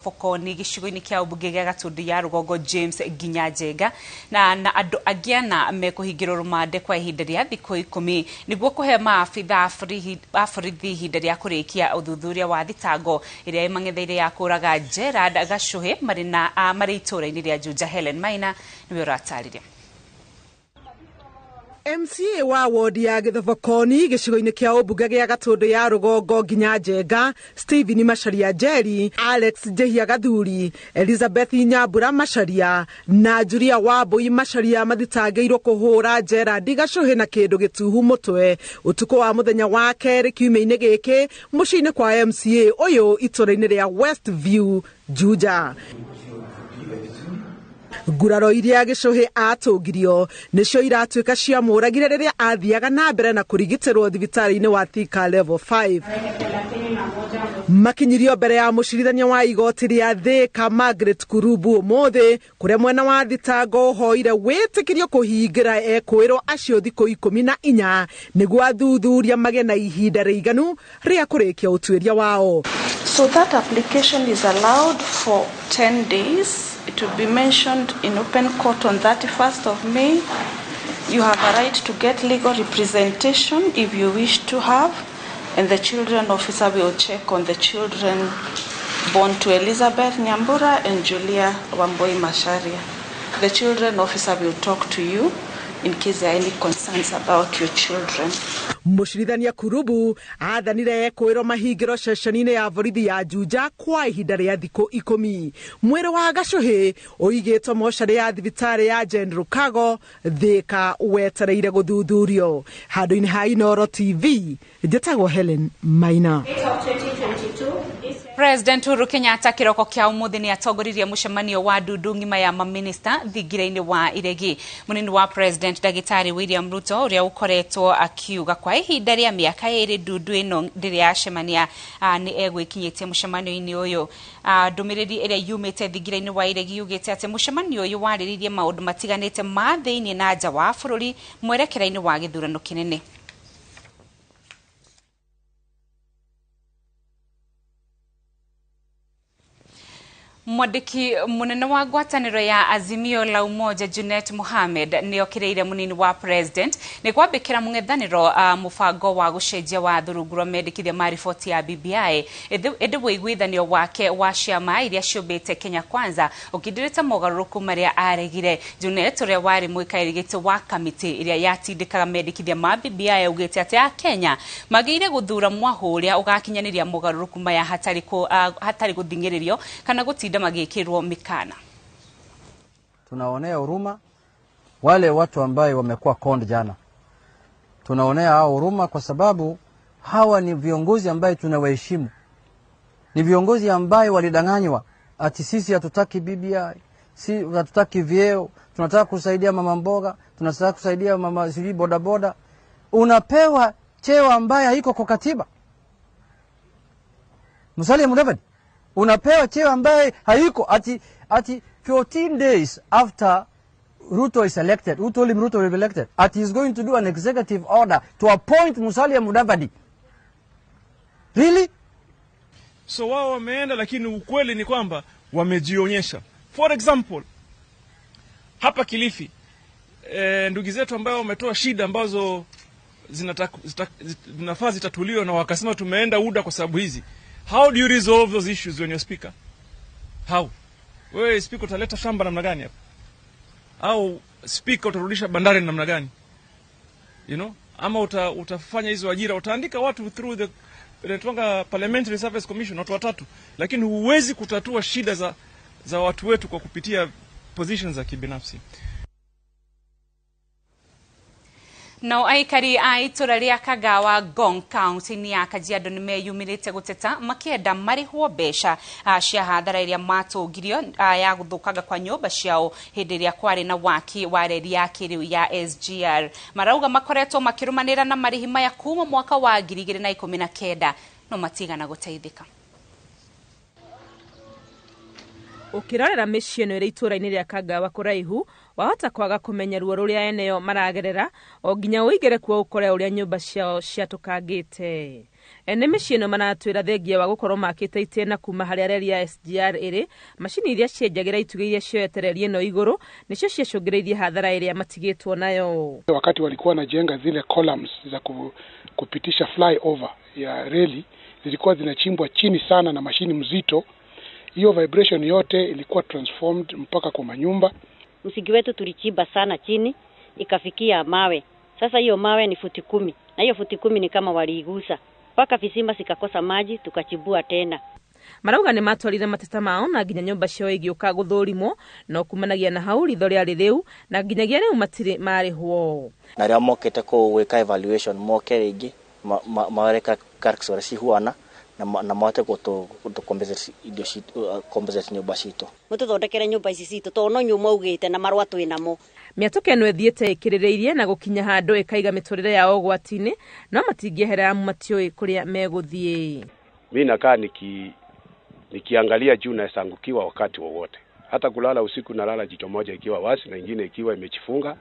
Gĩthobokoni gĩcigo-inĩ kĩa ũmbunge gĩa Gatũndũ ya Rũgongo James Nginya Njenga na andũ angĩ ana mekũhingĩrwo rũmande kwa ihinda rĩa thikũ 10 nĩguo kũhe maabitha a borithi ihinda rĩa kũrĩkia ũthuthuria wa thitango ĩrĩa ĩmang'etheire ya kũraga Gerald Gachuhi marĩ itũũra-inĩ rĩa Juja. Helen Maina nĩwe ũratarĩria. MCA wa wodi ya Gĩthobokoni gĩcigo-inĩ kĩa ũmbunge gĩa Gatũndũ ya Rũgongo Nginya Njenga, Stephen Macharia Njeri, Alex Njehia Gathuri, Elizabeth Nyambura Macharia na Julia Wambui Macharia mathitangĩirwo kũhũra Gerald Gachuhi na kĩndũ gĩtuhu mũtwe ũtukũ wa mũthenya wa kerĩ kiumia-inĩ gĩkĩ mũciĩ-inĩ kwa MCA ũyũ itũũra-inĩ rĩa West View, Juja. Nguraro iria Gĩcũhĩ atũngirio nĩcio iratuĩka ciamũragire rĩrĩa athiaga na mbere na kũrigitĩrwo thibitarĩ-inĩ wa Thika Level 5. Makinyirio mbere ya mũcirithania wa igoti rĩa Thika Margaret Kurubu ũmũthĩ kũrĩa mwena wa thitango ũhoire wĩtĩkĩrio kũhingĩra ekũĩrwo acio thikũ 14 nĩguo athuthuria magĩe na ihinda rĩiganu rĩa kũrĩkia ũtuĩria wao. So that application is allowed for 10 days. It will be mentioned in open court on 31st of May. You have a right to get legal representation if you wish to have, and the children officer will check on the children born to Elizabeth Nyambura and Julia Wambui Macharia. The children officer will talk to you in case there are any concerns about your children. Mũcirithania Kurubu athanire ekwĩrwo mahingĩro ceceni-inĩ ya borithi ya Juja kwa ihinda rĩa thikũ 10. Mwĩrĩ wa Gachuhi ũigĩtwo mocarĩ ya thibitarĩ ya General Kago Thika wetereire gũthuthurio. Handũ-inĩ ha Inooro TV, njĩtagwo Helen Maina. President Uhuru Kenyatta kĩroko kĩa ũmũthĩ nĩ atongoririe mũcemanio wa ndundu ng'ima ya maminista thingira-inĩ wa Iregi. Mũnini wa President Ndagĩtarĩ William Ruto ũrĩa ũkoretwo akiuga kwa ihinda rĩa mĩaka 2 ndundu ĩno ndĩrĩ yacemania nĩ egwĩkinyĩtie mũcemanio-inĩ ũyũ. Ndũmĩrĩri ĩrĩa yumĩte thingira-inĩ wa Iregi yugĩte atĩ mũcemanio ũyũ warĩrĩirie maũndũ matiganĩte ma thĩinĩ na nja wa bũrũri mwerekera-inĩ wa gĩthurano kĩnene. Mwandĩki mũnene wa ngwatanĩro ya Azimio la Umoja Junet Mohamed nĩokĩrĩire mũnini wa president nĩ kwambĩkĩra mũng'ethanĩro mũbango wa gũcenjia watho rungu rwa mendekithia ma riboti ya BBI ĩndĩ ũiguithanio wake wa ciama iria ciũmbĩte Kenya Kwanza ũkindĩrĩte mogarũrũku marĩa aregire. Junet ũrĩa warĩ mũikarĩri gĩtĩ wa kamĩtĩ ĩrĩa yatindĩkaga mendekithia ma BBI augĩte atĩ Akenya magĩrĩire gũthura mwahũ ũrĩa ũgakinyanĩria mogarũrũku maya hatarĩ gũthing'ĩrĩrio kana gũtinda magĩkĩrwo mikana. Tunaonea huruma wale watu ambaye wamekuwa conned jana. Tunaonea hao huruma kwa sababu hawa ni viongozi ambaye tunawaheshimu. Ni viongozi ambaye walidanganywa ati sisi hatutaki BBI, si hatutaki vyeo, tunataka kusaidia mama mboga, tunataka kusaidia mama sijui bodaboda. Unapewa cheo ambaye haiko kwa katiba. Musalia Mudavadi, unapewa cheo ambaye haiko ati 14 days after Ruto is elected, who told him Ruto will be elected, ati he's going to do an executive order to appoint Musalia Mudavadi. Really? So wao wameenda, lakini ukweli ni kwamba wamejionyesha. For example, hapa Kilifi, ndugu zetu ambao wametoa shida ambazo zinafaa zitatuliwe na wakasema tumeenda UDA kwa sababu hizi. How do you resolve those issues when you're speaker? How? Wewe speaker utaleta shamba namna gani hapa? Au speaker utarudisha bandari namna gani? You know? Ama utafanya hizo ajira, utaandika watu through the inaitwanga Parliamentary Service Commission, watu watatu, lakini huwezi kutatua shida za watu wetu kwa kupitia positions za kibinafsi. No aikari a itũra rĩa Kagawa Ngong county-inĩ ya Kajiado nĩ meyumĩrĩte gũteta makĩenda marĩhwo mbeca cia hathara ĩrĩa matũngirio ya gũthũkanga kwa nyũmba ciao hĩndĩ ĩrĩa kwarĩ na waki wa reri ya kĩrĩu ya SGR. Marauga makoretwo makĩrũmanĩra na marĩhi maya kuma mwaka wa 2019 no matigana gũteithĩka. Ũkĩrorera mĩciĩ ĩno ĩrĩ itũũra-inĩ rĩa Kagawa kũraihu, wahota kwaga kũmenya ruo rũrĩa eneo maragerera o nginya ũingĩre kuo ũkore ũrĩa nyũmba ciao ciatũkangĩte. Ene mĩciĩ ĩno maratwĩra thengia wa gũkorwo makĩte itĩna kuma harĩa reri ya SGR ĩrĩ, macini iria cienjagĩra itugĩ iria cioete reri ĩno igũrũ nĩcio ciacũngĩrĩirie hathara ĩrĩa matigĩtwo nayo. Wakati walikuwa wanajenga zile columns za kupitisha flyover ya reli, zilikuwa zinachimbwa chini sana na mashini mzito. Hiyo vibration yote ilikuwa transformed mpaka kwa manyumba. Msingi wetu tulichimba sana chini ikafikia mawe. Sasa hiyo mawe ni futi 10 na hiyo futi 10 ni kama waliigusa mpaka visima sikakosa maji tukachibua tena. Marauga nĩ matwarire mateta mao na nginya nyũmba ciao igĩũka gũthũrimwo, no kumanagia na hau ritho rĩarĩ rĩu na nginyagia rĩu matirĩ marĩhwo. Na rĩrĩa mokĩte kũu gwĩka evaluation moke rĩngĩ marore cracks ũrĩa cihuana na mahote gũtũ compensate indo citũ, compensate nyũmba citũ. Mũtũthondekere nyũmba ici citũ tondũ no nyũmba ugĩte na marũa twĩ namo. Mĩatũka ĩno ĩthiĩte ĩkĩrĩrĩirie na gũkinya handũ ĩkaiga mĩtũrĩre yao ũgwati-inĩ, no matingĩehera amu matiũĩ kũrĩa megũthiĩ. Mimi nakaa nikiangalia juu naweza angukiwa wakati wowote. Hata kulala usiku nalala jicho moja ikiwa wazi na ingine ikiwa imechifunga.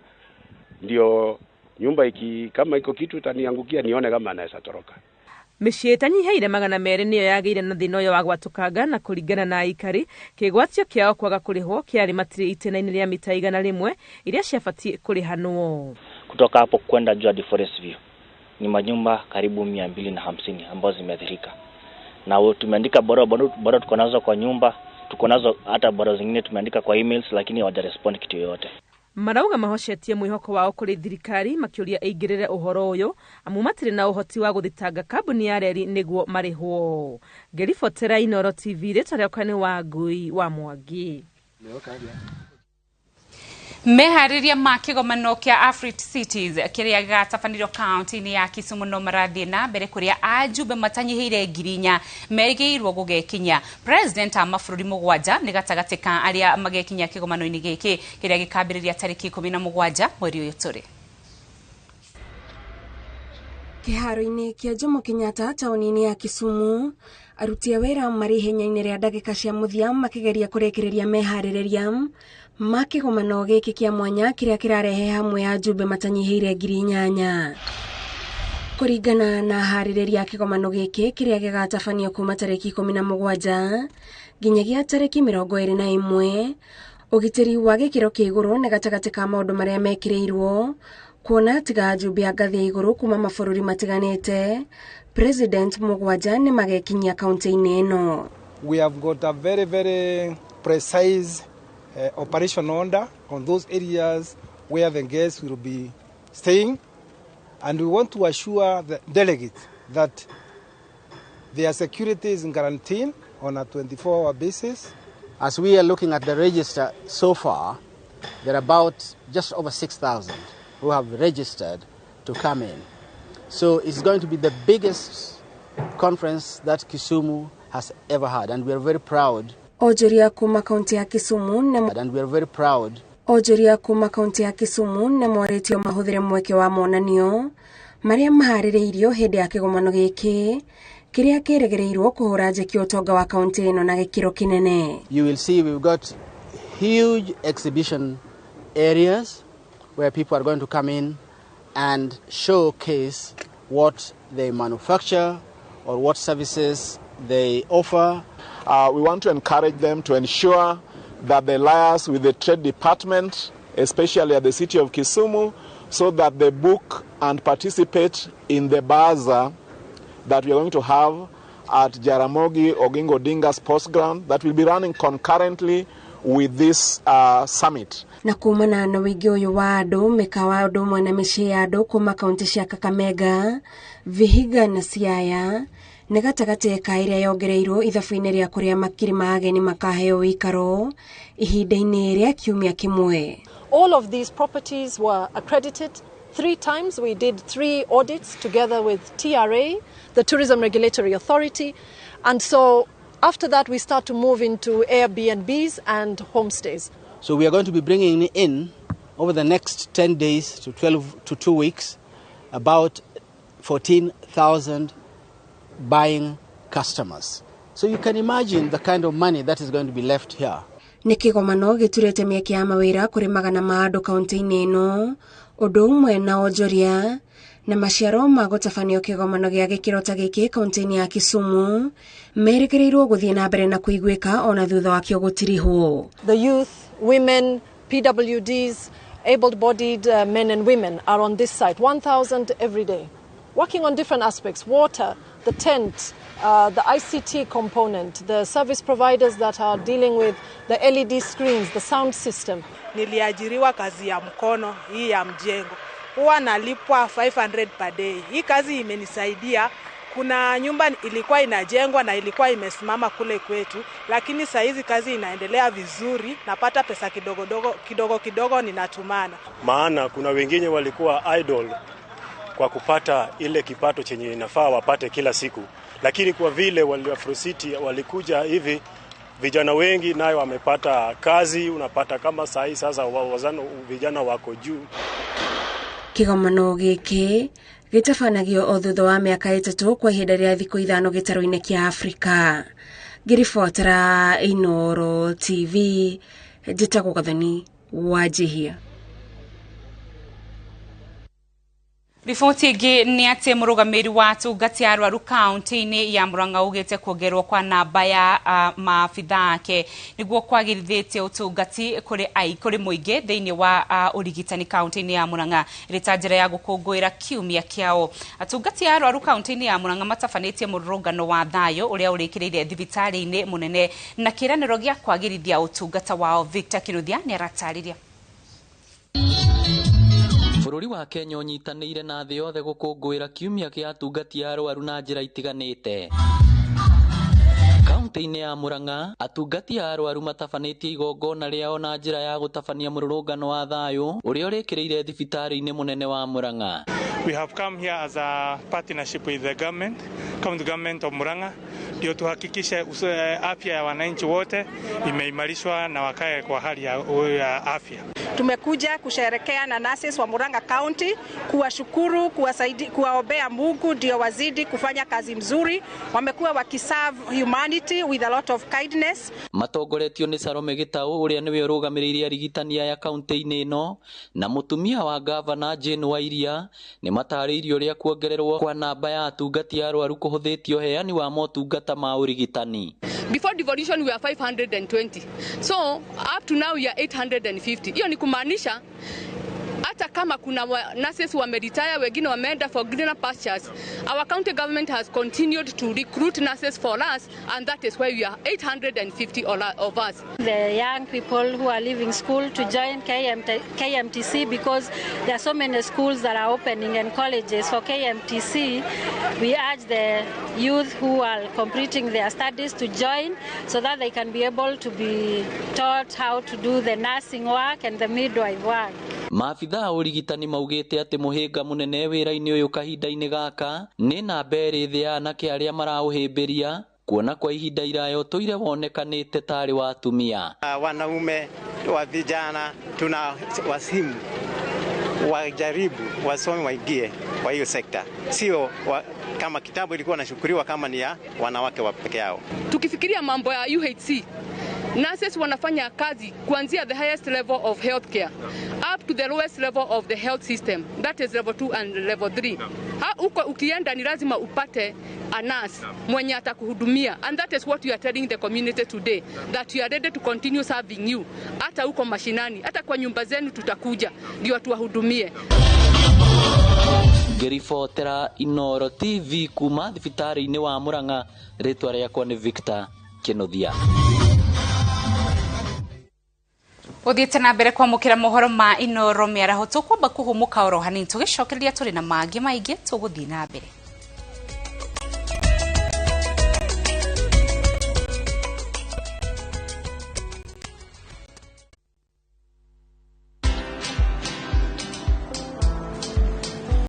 Ndio nyumba kama iko kitu itaniangukia nione kama naweza toroka. Mĩciĩ ĩtanyihaire 200 nĩyo yagĩire na thĩna ũyũ wa gwatũkanga, na kũringana na aikari kĩgwatio kĩao kwaga kũrĩhwo kĩarĩ matirĩ itĩna-inĩ rĩa mita 100 iria ciabatiĩ kũrĩhanwo. Kutoka hapo kwenda juu hadi Forest View ni manyumba karibu 250 ambazo zimeathirika. Na tumeandika barua tuko nazo kwa nyumba, tuko nazo hata barua zingine tumeandika kwa emails, lakini hawajarespond kitu yoyote. Marauga mahocetie mwĩhoko wao kũrĩ thirikari makĩũria ĩingĩrĩre ũhoro ũyũ amu matirĩ na ũhoti wa gũthitanga kambuni ya reri nĩguo marĩhwo. Ngĩribotera Inooro TV, rĩtwa rĩakwa nĩ Wangui wa Mwangi. Meharĩria ma kĩgomano kĩa Afrit Cities kĩrĩa gĩgatabanĩrio kaunti-inĩ ya Kisumu no marathiĩ na mbere kũrĩa ajumbe matanyihĩire 4,000 merĩgĩrĩirwo gũgekinya. President a mabũrũri 7 nĩ gatagatĩ ka arĩa magekinya kĩgomano-inĩ gĩkĩ kĩrĩa gĩkambĩrĩria tarĩki 17 mweri ũyũ tũrĩ. Kĩharo-inĩ kĩa Jomo Kenyatta taũni-inĩ ya Kisumu, aruti a wĩra marĩ ihenya-inĩ rĩa ndagĩka cia mũthia makĩgeria kũrĩkĩrĩria meharĩrĩria ma kĩgomano gĩkĩ kĩa mwanya kĩrĩa kĩrarehe hamwe ajumbe matanyihĩire 8,000. Kũringana na harĩrĩria a kĩgomano gĩkĩ kĩrĩa gĩgatabanio kuma tarĩki 17 nginyagia tarĩki 21, ũgitĩri wa gĩkĩro kĩa igũrũ nĩ gatagatĩ ka maũndũ marĩa mekĩrĩirwo kuona tiga ajumbe a ngathĩ ya igũrũ kuma mabũrũri matiganĩte, President 7 nĩ magekinyia kaunti-inĩ ĩno. We have got a very, very precise operation order on those areas where the guests will be staying, and we want to assure the delegates that their security is guaranteed on a 24-hour basis. As we are looking at the register so far, there are about just over 6,000 who have registered to come in. So it's going to be the biggest conference that Kisumu has ever had, and we are very proud. Onjoria kuma kaunti ya Kisumu and we are very proud. Onjoria kuma kaunti ya Kisumu nĩ morĩtio mahũthĩre mweke wa monanio marĩa maharĩrĩirio hĩndĩ ya kĩgomano gĩkĩ kĩrĩa kĩrĩgĩrĩirwo kũhũra njeki ũtonga wa kaunti ĩno na gĩkĩro kĩnene. You will see we've got huge exhibition areas where people are going to come in and showcase what they manufacture or what services they offer. We want to encourage them to ensure that they liaise with the trade department, especially at the city of Kisumu, so that they book and participate in the bazaar that we are going to have at Jaramogi Oginga Odinga Sports Ground that will be running concurrently with this summit. Na kumana na wĩingĩ ũyũ wa andũ, mĩkawa ũndũ ũmwe na mĩciĩ ya andũ kuma kaunti cia Kakamega, Vihiga na Siaya nĩ gatagatĩ ka ĩrĩa yongereirwo ithabu-inĩ rĩa kũrĩa makiri ma ageni makaheo wĩikaro ihinda-inĩ rĩa kiumia kĩmwe. All of these properties were accredited 3 times. We did 3 audits together with TRA, the Tourism Regulatory Authority, and so after that we start to move into Airbnbs and homestays. So we are going to be bringing in over the next 10 days to 12 to 2 weeks about 14,000 buying customers. So you can imagine the kind of money that is going to be left here. Nĩ kĩgomano gĩturĩte mĩeke ya mawĩra kũrĩ magana ma andũ kaunti-inĩ ĩno, ũndũ ũmwe na onjoria Na maciaro ma gũtabanio kĩgomano gĩa gĩkĩro ta gĩkĩ kaunti-inĩ ya Kisumu merĩgĩrĩirwo gũthiĩ na mbere na kũiguĩka ona thutha wakĩo gũtirihwo. The youth, women, PWDs, able-bodied men and women are on this site, 1,000 every day, working on different aspects, water, the tent, the ICT component, the service providers that are dealing with the LED screens, the sound system. Niliajiriwa kazi ya mkono hii ya mjengo, huwa nalipwa 500 per day. Hii kazi imenisaidia. Kuna nyumba ilikuwa inajengwa na ilikuwa imesimama kule kwetu, lakini saa hizi kazi inaendelea vizuri, napata pesa kidogo kidogo kidogo ninatumana. Maana kuna wengine walikuwa idle kwa kupata ile kipato chenye inafaa wapate kila siku, lakini kwa vile wale Afro-City walikuja hivi, vijana wengi nayo wamepata kazi. Unapata kama saa hii sasa wazano vijana wako juu. Kĩgomano gĩkĩ gĩtabanagio o thutha wa mĩaka 3 kwa ihinda rĩa thikũ 5 gĩtarũ-inĩ kĩa Afrika. Ngĩribotera Inooro TV, njĩtagwo Gathoni Wanjihia. Riboti ĩngĩ nĩ atĩ mũrũgamĩrĩri wa atungati a arwaru kaunti-inĩ ya Murang'a augĩte kuongererwo kwa namba ya maabitha ake nĩguo kwagĩrithĩtie ũtungati kũrĩ mũingĩ thĩinĩ wa ũrigitani kaunti-inĩ ya Murang'a ĩrĩ ta njĩra ya gũkũngũĩra kiumia kĩao. Atungati a arwaru kaunti-inĩ ya Murang'a matabanĩtie mũrũrũngano wa thayũ ũrĩa ũrĩkĩrĩire thibitarĩ-inĩ mũnene na kĩĩranĩro gĩa kwagĩrithia ũtungata wao. Victor Kinuthia nĩ aratarĩria. Bũrũri wa Kenya ũnyitanĩire na thĩ yothe gũkũngũĩra kiumia kĩa atungati a arwaru na njĩra itiganĩte. Kaunti-inĩ ya Murang'a, atungati a arwaru matabanĩtie igongona rĩao na njĩra ya gũtabania mũrũrũngano wa thayũ ũrĩa ũrĩkĩrĩire thibitarĩ-inĩ mũnene wa Murang'a. We have come here as a partnership with the government, county government of Murang'a, ndio tuhakikishe afya ya wananchi wote imeimarishwa na wakae kwa hali ya afya. Tumekuja kusherekea na nurses wa Murang'a County, kuwashukuru, kuwaombea Mungu ndio wazidi kufanya kazi mzuri. Wamekuwa wakiserve humanity with a lot of kindness. Matongoretio nĩ Salome Gitau ũrĩa nĩwe ũrũgamĩrĩire arigitani aya kaunti-inĩ ĩno na mũtumia wa gavana Jane Wairia nĩ matarĩirie ũrĩa kuongererwo kwa namba ya atungati a arwaru kũhũthĩtie ũheani wa motungata ma ũrigitani. Before devolution we are 520. So up to now we are 850. Hiyo ni kumaanisha hata kama kuna nurses wameretire, wengine wameenda for greener pastures, our county government has continued to recruit nurses for us, and that is why we are 850 of us. The young people who are leaving school to join KMTC, because there are so many schools that are opening and colleges for KMTC. We urge the youth who are completing their studies to join so that they can be able to be taught how to do the nursing work and the midwife work. Maabitha a ũrigitani maugĩte atĩ mũhĩnga mũnene wĩra-inĩ ũyũ kahinda-inĩ gaka nĩ namba ĩrĩ thĩ ya anake arĩa maraũhĩmbĩria, kuona kwa ihinda iraya ũtũire wonekanĩte tarĩ wa atumia. Wanaume wa vijana tuna wasimu wajaribu wasome waingie kwa hiyo sekta, sio kama kitambo ilikuwa nashukuriwa kama ni ya wanawake wa peke yao. Tukifikiria mambo ya UHC, nurses wanafanya kazi kuanzia the highest level of healthcare up to the lowest level of the health system, that is level 2 and level 3. Huko ukienda ni lazima upate a nurse mwenye atakuhudumia, and that is what we are telling the community today, that we are ready to continue serving you. Hata huko mashinani, hata kwa nyumba zenu tutakuja ndio tuwahudumie. Ngĩribotera Inooro TV kuma thibitarĩ-inĩ wa Murang'a, rĩtwa rĩakwa nĩ Victor Kinuthia. Uthiĩte na mbere kwamũkĩra mohoro ma Inooro mĩaraho, tũkwamba kũhũmũka oro hanini tũgĩcokereria tũrĩ na mangĩ maingĩ tũgũthiĩ na mbere.